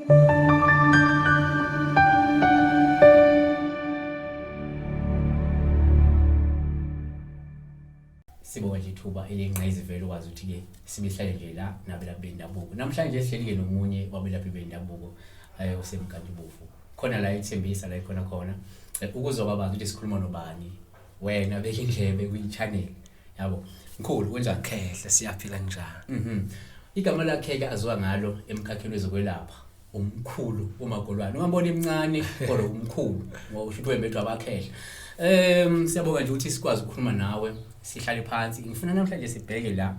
Sibonga nje ithuba elingqayizivele ukwazi ukuthi-ke sibehlale nje la nabelaphi bendabuko. Namhlanje sihleli-ke nomunye wabelaphi bendabuko osemkantshubovu. Khona la ethembisa la ikhona khona. Ukuzwa kwabantu ukuthi sikhuluma nobani. Wena beka indlebe kwi-channel. Yabo. Mkhulu kunjani? Khehle siyaphila njani? Igama lakhe-ke aziwa ngalo emkhakheni wezokwelapha. Umkhulu uMagolwane. Ungambona emncane kodwa umkhulu ngoba usho ukuthi wembethwa abakhehla. Siyabonga nje ukuthi sikwazi ukukhuluma nawe sihlale phansi. Ngifuna namhlanje sibheke la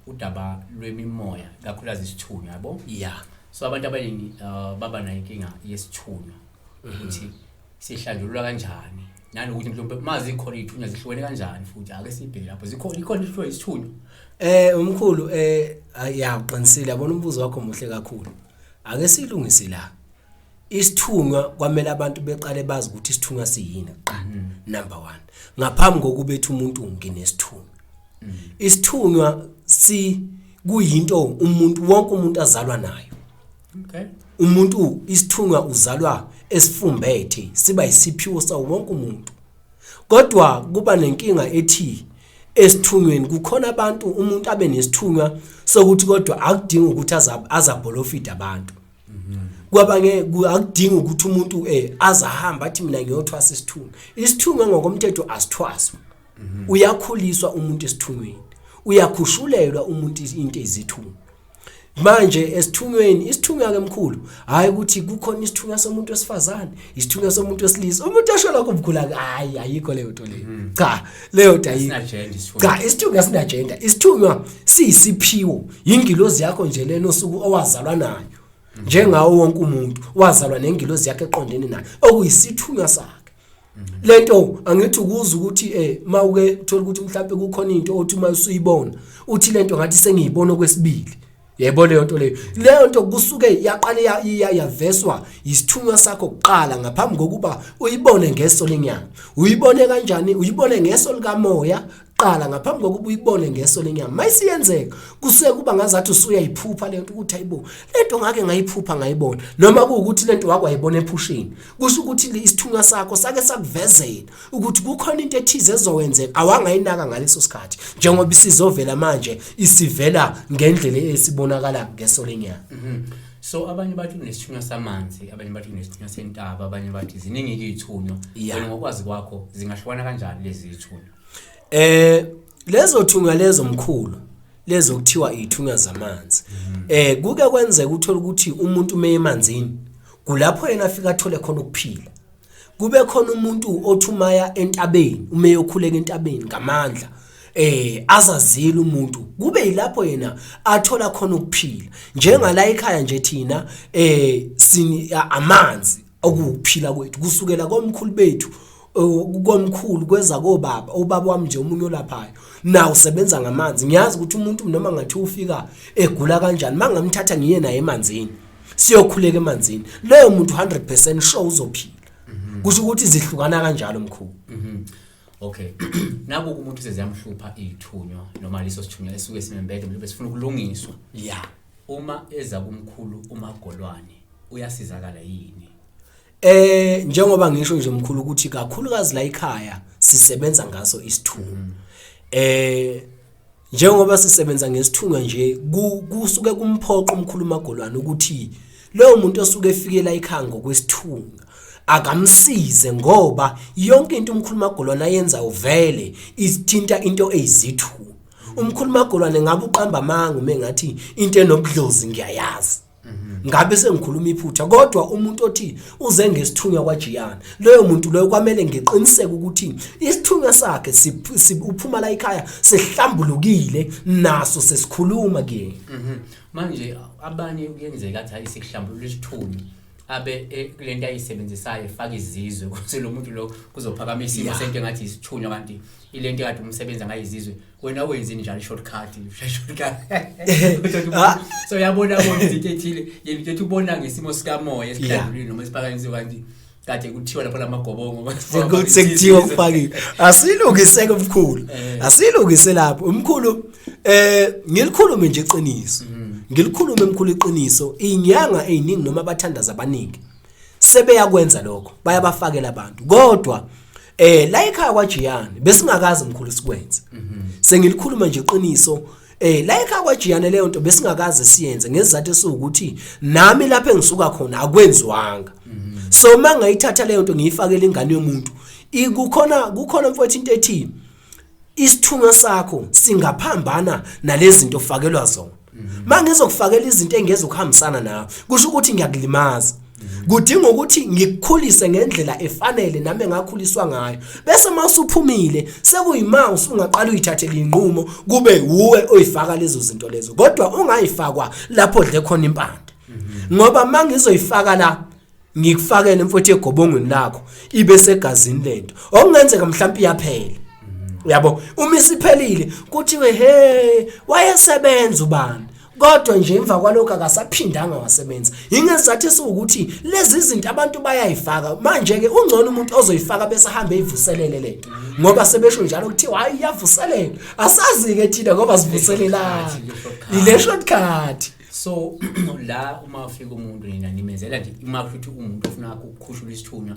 udaba lwemimoya kakhulukazi isithunywa yabo. Yeah. So abantu abaningi baba nayo inkinga yesithunywa ukuthi sihlanjululwa kanjani nanokuthi mhlawumbe mazi khona izithunywa zihlukene kanjani futhi ake sibheke lapho zikhona ikhona isithunywa isithunywa. Umkhulu ya uqinisile yabona umbuzo wakho muhle kakhulu. Ake silungise la. Isithunywa kwamele abantu beqale bazi ukuthi isithunywa siyini kuqala. Number 1. Ngaphambi kokubetha umuntu nginesithunywa. Isithunywa si kuyinto umuntu wonke umuntu azalwa nayo. Okay. Umuntu isithunywa uzalwa esifumbethe siba isiphiwo sawo wonke umuntu. Kodwa kuba nenkinga ethi esithunyweni kukhona abantu umuntu abe nesithunywa sokuthi kodwa akudingi ukuthi azabholofida abantu. Kwabange akudingi ukuthi umuntu azahamba athi mina ngiyothwasa isithunywa. Isithunywa ngokomthetho asithwaswa. Uyakhuliswa umuntu esithunyweni. Uyakhushulelwa umuntu into ezithunywa. Manje esithunyweni isithunywa ke mkhulu hayi ukuthi kukhona isithunywa somuntu wesifazane isithunywa somuntu wesilisa umuntu esho lokho mkhulu hayi ayikho leyo nto leyo. Cha leyo nto ayikho. Cha isithunywa sina gender isithunywa siyisiphiwo ingilozi yakho nje lena osuku owazalwa nayo. Njengawo wonke umuntu wazalwa nengilozi yakhe eqondene nayo okuyisithunywa sakhe. Lento angithi ukuza ukuthi mawuke uthola ukuthi mhlawumbe kukhona into othi uma usuyibona uthi lento ngathi sengiyibona okwesibili. Yebo leyo nto leyo. Leyo nto kusuke yaqale yaveswa isithunywa sakho kuqala ngaphambi kokuba uyibone ngeso lenyama. Uyibone kanjani? Uyibone ngeso likamoya qala ngaphambi kokuba uyibone ngeso lenyama. Mayisiyenzeka kusuke kuba ngazathi usuyayiphupha lento ukuthi hayibo lento ngake ngayiphupha ngayibona noma kuwukuthi lento wakwayibona ephusheni. Kusho ukuthi isithunywa sakho sake sakuvezela ukuthi kukhona into ethize ezokwenzeka awangayinaka ngaleso sikhathi njengoba isizovela manje isivela ngendlela esibonakala ngeso lenyama. So abanye bathi unesithunywa samanzi, abanye bathi unesithunywa sentaba, abanye bathi ziningi izithunywa. Wena ngokwazi kwakho zingahlukana kanjani lezi zithunywa? Lezo thunywa lezo mkhulu lezo kuthiwa izithunywa zamanzi. Kuke kwenzeka uthola ukuthi umuntu uma emanzini kulapho yena afika athole khona ukuphila. Kube khona umuntu othumaya entabeni uma eyokhuleka entabeni ngamandla azazile umuntu kube yilapho yena athola khona ukuphila. Njengala ekhaya nje thina sini amanzi okuwukuphila kwethu kusukela komkhulu bethu komkhulu kweza kobaba ubaba wami nje umunye olaphayo nawo usebenza ngamanzi. Ngiyazi ukuthi umuntu noma ngathi ufika egula kanjani mangamthatha ngiye naye emanzini siyokhuleka emanzini leyo muntu 100% sure uzophila. Kusho ukuthi zihlukana kanjalo mkhulu. Okay. Naku umuntu seziyamhlupha izithunywa noma leso sithunywa esuke simembethe mhlawumbe sifuna ukulungiswa. Yeah. Uma eza kumkhulu uMagolwane uyasizakala yini? Njengoba ngisho nje mkhulu ukuthi kakhulukazi la ekhaya sisebenza ngaso isithunywa. Njengoba sisebenza ngesithunywa nje kusuke kumphoqa umkhulu uMagolwane ukuthi loyo muntu osuke efikela ekhaya ngokwesithunywa akamsize ngoba yonke into umkhulu uMagolwane ayenza uvele isithinta into eyizithunywa. Umkhulu uMagolwane ngabe uqamba amanga uma engathi into enobudlozi ngiyayazi. Ngabe sengikhuluma iphutha kodwa umuntu othi uze ngesithunywa kwaJiyana leyo muntu loyo kwamele ngiqiniseke ukuthi isithunywa sakhe uphuma la ekhaya sehlambulukile naso sesikhuluma kuyena. Manje abanye kuyenzeka athi hayi sikuhlambulula isithunywa abe kulento ayisebenzisayo efaka izizwe kuze lo muntu lo kuzophakama isimo sento engathi isithunywa kanti ilento ekade umsebenza ngayizizwe wena wenzini njalo shortcut shortcut. So yabona bona izinto ethile yena uthi ubona ngesimo sikamoya esihlambulile noma esiphakanyisiwe kanti kade kuthiwa lapho lamagobongo sekuthiwa kufakile. Asilungise ke mkhulu. Asilungise lapho umkhulu. Ngilikhulume nje iqiniso. Ngilikhulume mkhulu iqiniso, inyanga eziningi noma abathandaza abaningi sebeyakwenza lokho, bayabafakela abantu. Kodwa la ekhaya kwaJiyane besingakaze mkhulu sikwenze. Sengilikhuluma nje iqiniso, la ekhaya kwaJiyane leyo nto besingakaze siyenze ngesizathu esiwukuthi nami lapho engisuka khona akwenziwanga. So mangayithatha leyo nto ngiyifakele ingane yomuntu, kukhona mfowethu into ethi isithunywa sakho singaphambana nalezi zinto ofakelwa zona. Mangizokufakela izinto engezokuhambisana nawe, kusho ukuthi ngiyakulimaza. Kudinga ukuthi ngikukhulise ngendlela efanele nami engakhuliswa ngayo, bese mawusuphumile sekuyima usungaqala uyithathele inqumo, kube uwe oyifaka lezo zinto lezo, kodwa ungayifakwa lapho odle khona impande. Ngoba mangizoyifaka la ngikufakele mfowethu egobongweni lakho, ibe segazini lento okungenzeka mhlawumbe iyaphela, uyabo. Uma isiphelile kuthiwe he wayesebenza ubani, kodwa nje emva kwalokho akasaphindanga wasebenza. Ingezathu esiwukuthi lezi zinto abantu bayayifaka manje ke, ungcono umuntu ozoyifaka bese ahambe eyivuselele lento, ngoba sebesho njalo kuthiwa hayi iyavuselela. Asazi ke thina ngoba sivuselela ile shortcut. So la uma ufika umuntu, nina nimenzela nje, uma futhi umuntu ofuna ukukhushula isithunywa,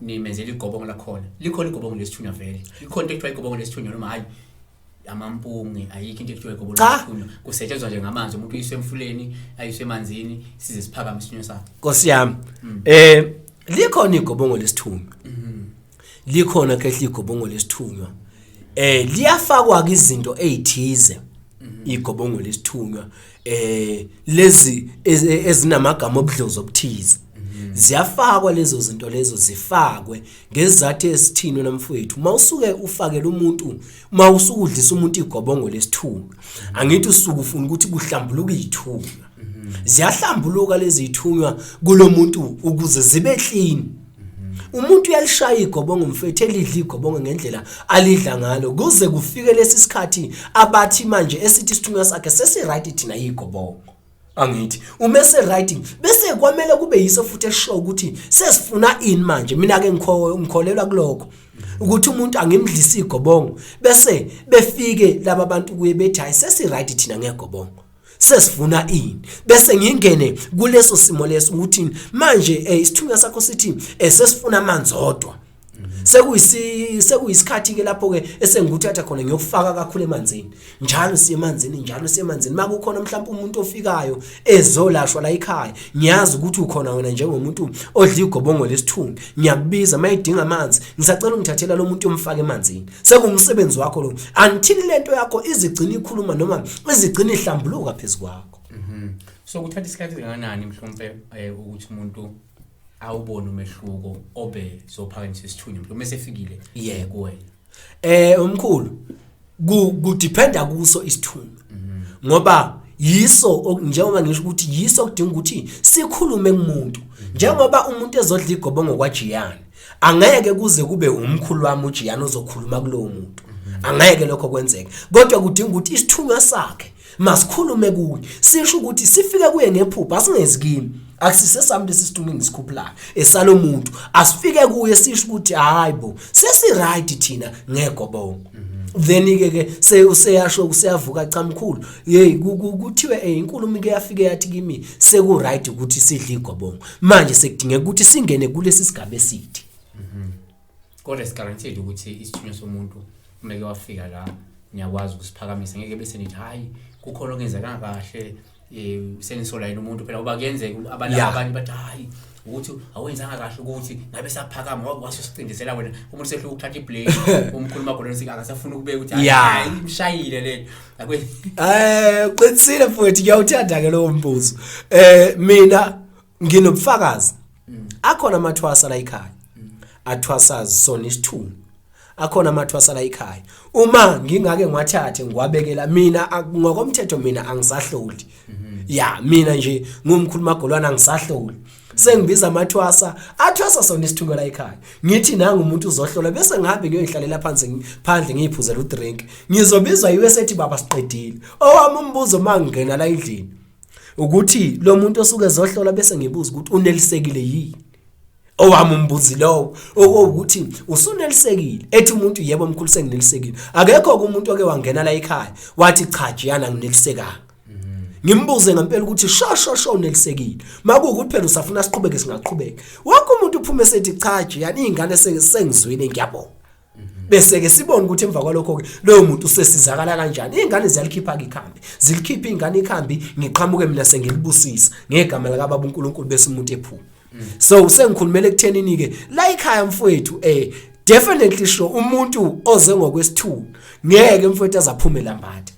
nimenzela igobongo lakhona? Likhona igobongo lesithunywa vele? Likhona into ekuthiwa igobongo lesithunywa noma hayi amampunge, ayikho into ekuthiwa igobongo Cha. lesithunywa? Kusetshenzwa nje ngamanzi, umuntu uyiswe emfuleni, ayiswe emanzini, size siphakame isithunywa sakhe? Nkosi yami, likhona igobongo lesithunywa, likhona kehle igobongo lesithunywa. Liyafakwa ke izinto ezithize igobongo lesithunywa, lezi ezinamagama obudlozi obuthize, ziyafakwa lezo zinto lezo, zifakwe ngezathu esithini namfowethu. Mawusuke ufakela umuntu, mawusuke udlisa umuntu igobongo lesithunywa, angithi usuke ufuna ukuthi kuhlambuluke izithunywa? Ziyahlambuluka lezi zithunywa kulomuntu ukuze zibe clean. Umuntu uyalishaya igobongo mfethu, elidla igobongo ngendlela alidla ngalo kuze kufike lesi sikhathi abathi manje esithi isithunywa sakhe sesi right thina igobongo. Angithi uma ese right bese kwamele kube yiso futhi esho ukuthi sesifuna ini manje. Mina ke ngikholelwa kulokho ukuthi umuntu angimdlisa igobongo bese befike laba bantu kuye bethi hayi sesi right thina ngegobongo, sesifuna ini, bese ngingene kuleso simo leso ukuthi manje isithunywa sakho sithi sesifuna amanzi odwa. Sekuyisikhathi ke lapho ke esengikuthatha khona ngiyokufaka kakhulu emanzini, njalo siye emanzini, njalo siye emanzini. Makukhona mhlawumbe umuntu ofikayo ezolashwa la ekhaya, ngiyazi ukuthi ukhona wena njengomuntu odla igobongo lesithunzi, ngiyakubiza mayidinga amanzi, ngisacela ungithathela lo muntu umfake emanzini. Sekungumsebenzi wakho lo until lento yakho izigcina ikhuluma noma izigcina ihlambuluka phezukwakho. So kuthatha isikhathi kangakanani mhlawumbe ukuthi umuntu awubone umehluko obe zophakamisa isithunywa mhlawumbe esefikile kuwena? Umkhulu, ku dependa kuso isithunywa, ngoba yiso njengoba ngisho ukuthi yiso kudinga ukuthi sikhulume kumuntu. Njengoba umuntu ezodla igobongo kwaJiyane, angeke kuze kube umkhulu wami uJiyane ozokhuluma kulowo muntu, angeke lokho kwenzeke. Kodwa kudinga ukuthi isithunywa sakhe masikhulume kuye, sisho ukuthi sifike kuye ngephupho, asingezi kimi, akusise sami lesi sithunywa engisikhuphulayo, esalomuntu. Asifike kuye sisho ukuthi hayi bo sesi right thina ngegobongo. Then ke ke useyasho, useyavuka, cha mkhulu, hey kuthiwe inkulumo ke yafike yathi kimi seku right ukuthi sidle igobongo, manje sekudingeka ukuthi singene kulesi sigaba esithi. Kodwa siguaranteed ukuthi isithunywa somuntu umeke wafika la niyakwazi ukusiphakamisa? Ngeke bese nithi hayi kukhona okungenzekanga kahle, senisola yena umuntu phela, ngoba kuyenzeka abantu abanye bathi hayi ukuthi awenzanga kahle ukuthi ngabe saphakama wase usicindezela wena, umuntu sehluka ukuthatha iblame, umkhulu Magolwane sika akasafuna ukubeka ukuthi hayi imshayile le. Uqinisile mfowethu, ngiyawuthanda ke lowo mbuzo. Mina nginobufakazi. Akhona amathwasa la ekhaya athwasa sona isithunywa, akhona amathwasa la ekhaya. Uma ngingake ngiwathathe ngiwabekela mina, ngokomthetho mina angisahloli. Ya, mina nje ngumkhulu Magolwana angisahloli, sengibiza amathwasa athwasa sona isithunywa la ekhaya, ngithi nanga umuntu uzohlola, bese ngihambe ngiyoyihlalela phansi phandle ngiyiphuzela udrink. Ngizobizwa yiwe sethi baba siqedile. Owami umbuzo mangingena la endlini ukuthi lo muntu osuke ezohlola, bese ngibuza ukuthi unelisekile yini. Owami umbuzi lowo okuwukuthi usunelisekile, ethi umuntu yebo mkhulu senginelisekile. Akekho umuntu oke wangena la ekhaya wathi cha Jiyana nginelisekanga. Ngimbuze ngempela ukuthi sho sho sho unelisekile. Makuwukuthi phela usafuna siqhubeke singaqhubeka. Wonke umuntu uphume esethi cha Jiyane izingane sengizwile ngiyabonga. Bese ke sibone ukuthi emva kwalokho ke loyo muntu usesizakala kanjani. Izingane ziyalikhipha ke ikhambi. Zilikhipha izingane ikhambi ngiqhamuke mina sengilibusisa ngegama lika baba uNkulunkulu bese umuntu ephuma. So sengikhulumela ekuthenini ke la ekhaya mfowethu eh definitely sure umuntu oze ngokwesithunywa ngeke mfowethu azaphume lambatha.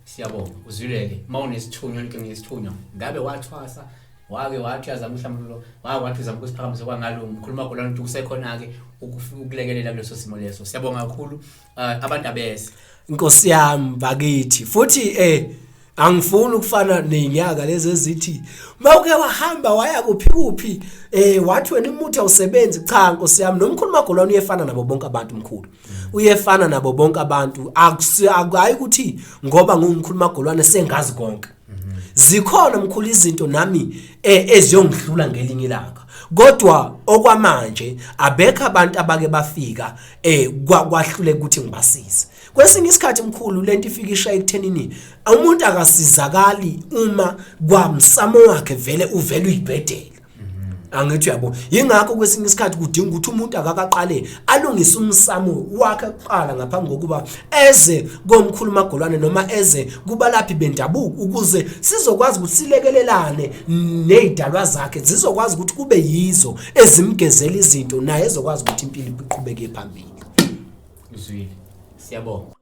Siyabonga uzwileke uma unesithunywa inkinga yesithunywa ngabe wathwasa wake wathi uyazama uhlambululo wake wathi uzama ukusiphakamisa kwangalungu ngikhuluma khona ukuthi kusekhona-ke ukulekelela kuleso simo leso siyabonga kakhulu abantu abeze Nkosi yami bakithi futhi eh angifuni ukufana nezinyaka lezi ezithi mawuke wahamba waya kuphi kuphi eh wathi wena umuthi awusebenzi cha Nkosi yami nomkhulu Magolwane uyefana nabo bonke abantu mkhulu uyefana nabo bonke abantu akuyi ukuthi ngoba ngumkhulu Magolwane sengazi konke zikhona mkhulu izinto nami eh, eziyongidlula ngelinye ilanga kodwa okwamanje abekho abantu abake bafika eh kwahluleka ukuthi ngibasize kwesinye isikhathi mkhulu lento ifika ishaya ekuthenini umuntu akasizakali uma kwamsamo wakhe vele uvele uyibhedela angithi uyabo yingakho kwesinye isikhathi kudinga ukuthi umuntu akakaqale alungise umsamo wakhe kuqala ngaphambi kokuba eze komkhulu Magolwane noma eze kubalaphi bendabuko ukuze sizokwazi ukuthi silekelelane nezidalwa zakhe zizokwazi ukuthi kube yizo ezimgezela izinto naye ezokwazi ukuthi impilo iqhubeke phambili uzwile siyabonga.